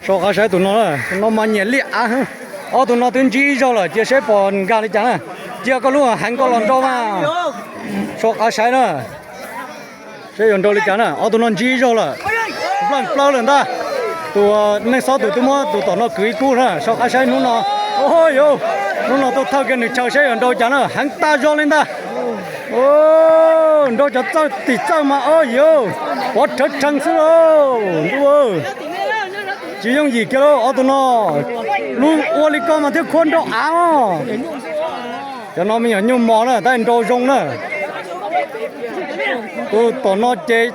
Soj qab saib tus no, tus no mas nyiam liaj av. Ob tug no twb ntsib ib zaug lawm, cia seb pom nkag li cas na. Cia koj lub heev koj los nrau mas. Soj qab saib na, seb yuav nrau li cas na. Ob tug no ntsib ib zaug lawm, nplees plaws lawm ntag. Tus neej xob tus twb muab tus tom no kwv ib kub na. Soj qab saib hnub no, o, hnub no tuaj thawj kiag nws chaw seb yuav nrau cas na, heev tas zog li ntag. Nrau cov txawj tim txawj mas, o, yuav pov rhawv rhees xwb lauj. Ntuj, tsis yooj yim kiag lauj. Ob tug no lub ua li ko mas thiaj khuab nrau av. Cov no me nyuam nyuj mos na, tab nrau zoo na. Tus tom no ces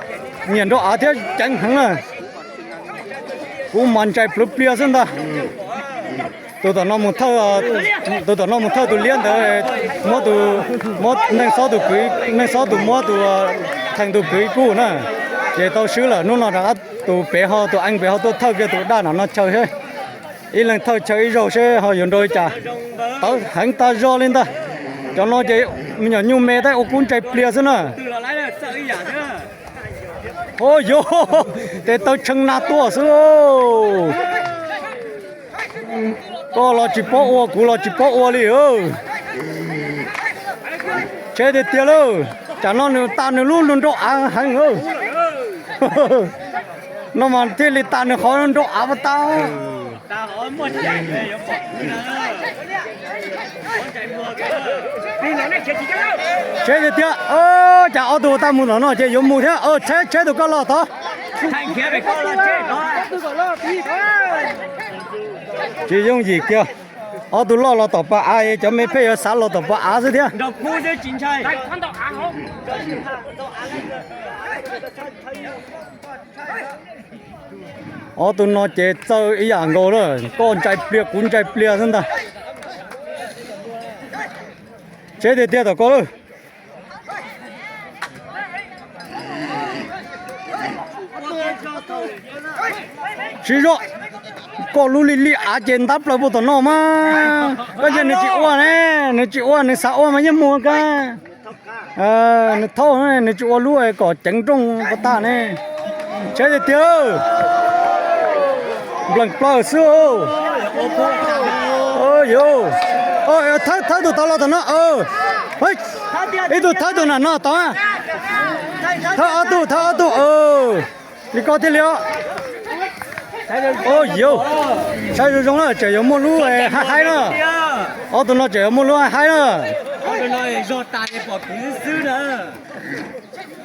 nyiam nrau av thiab ceev heev na. Kuv mas ntsais plhuav plias xwb ntag. Tus tom no mus thawj, tus tom no mus thawj tus liab ntawd, muab tus, muab neej xob tus kwv, neej xob tus muab tus theem tus kwv ib kub na, ces tau swb lawm. Hnub no rov qab tus pem ho, tus eev pem ho tuaj thawj kiag tus daj no no chaw seb, ib leeg thawj chaw ib zaug seb ho yuav nrau li cas. Tawv heev tas zog li ntag. Cov no ces me nyuam nyuj me tab ua kub ntsais plias xwb na. Ho yuav, tes taw tshee nag tuaj xwb. Koj los tsis paub ua, kuv los tsis paub ua li. Tsheb tiag tiag lauj, tsam no nws tas nws lub nrau av heev. No mas thiaj li tas nws qhov nrau av pas tau. Tsheb tiag tiag, cas ob tug tau mus tom no ces yuav mus thiab. Tsheb, tsheb tus koj los tod. Tsis yooj yim kiag, ob tug loj los tom pas av, cov me pheej yuav xav los tom pas av xwb thiab. Ob tug no ces txawj ib yam nkaus lawm, koj ntsais plias kuv ntsais plias xwb ntag. Tsheb tiag tiag tom koj lawm. Siv zog, koj lub li li av ces ntab plaws puag tom no mas. Koj yog nws tsis ua ne, nws tsis ua, nws xav ua mas yeej mus kag. Nws thaub, nws tsis ua lub kom ceev nrooj puag ta ne. Tsheb tiag tiag, nplees plaws xwb. Thawb, thawb tus tod los tom no. Ib tug thawb tus nram no tod. Thawb ob tug, thawb ob tug. Li ko thiaj li os. Yuav saib zoo zoo na, tseem yuav muaj lub haib haib na. Ob tug no tseem yuav muaj lub haib haib na.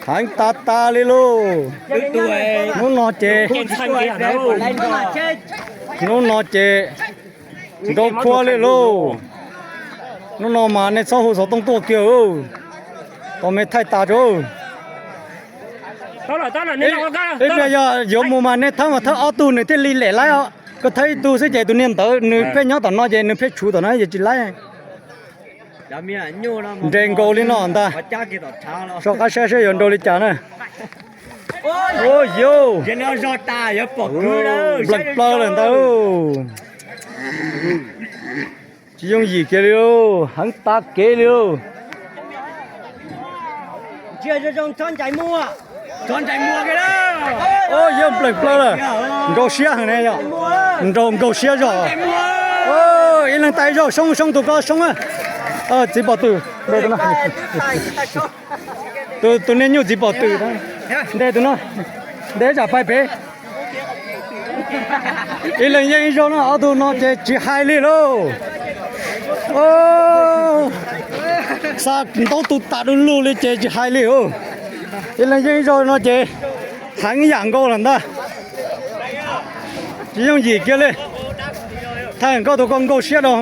Heev tas tas li lauj. Hnub no ces hnub no ces nrau khuab li lauj. Hnub no mas nej txhob hu xov tooj tuaj kiag, tau me thaij tas tso. Ib pliag yog yuav mus mas nej thawb mas thawb ob tug nws thiaj li lem laib os. Koj thawb ib tug xwb ces tus niag ntawd nws pheej nyob tom no ces nws pheej tshuv tom no ces tsis laib. Nres nkaus li no ntag. Soj qab saib seb yuav nrau li cas na. Yuav nplees plaws lawm ntag. Tsis yooj yim kiag li lauj, heev tas kev li lauj. Yuav nplees plaws lawm, nkaug siab heev ne yom. Nrau nkaug siab zog. Ib leeg tais zaug soob soob tus ko soob. Txiv pom twm, tus niag nyuj txiv pom twm, ntes tus no, ntes tsam pais pem. Ib leeg yeej ib zaug no, ob tug no ces tsis hais li lauj. Xa ntaub tu tas du lug li ces tsis hais li. Ib leeg yeej ib zaug no ces heev yam nkaus lawm ntag. Tsis yooj yim kiag li. Thaij koj tus ko nkaug siab rau.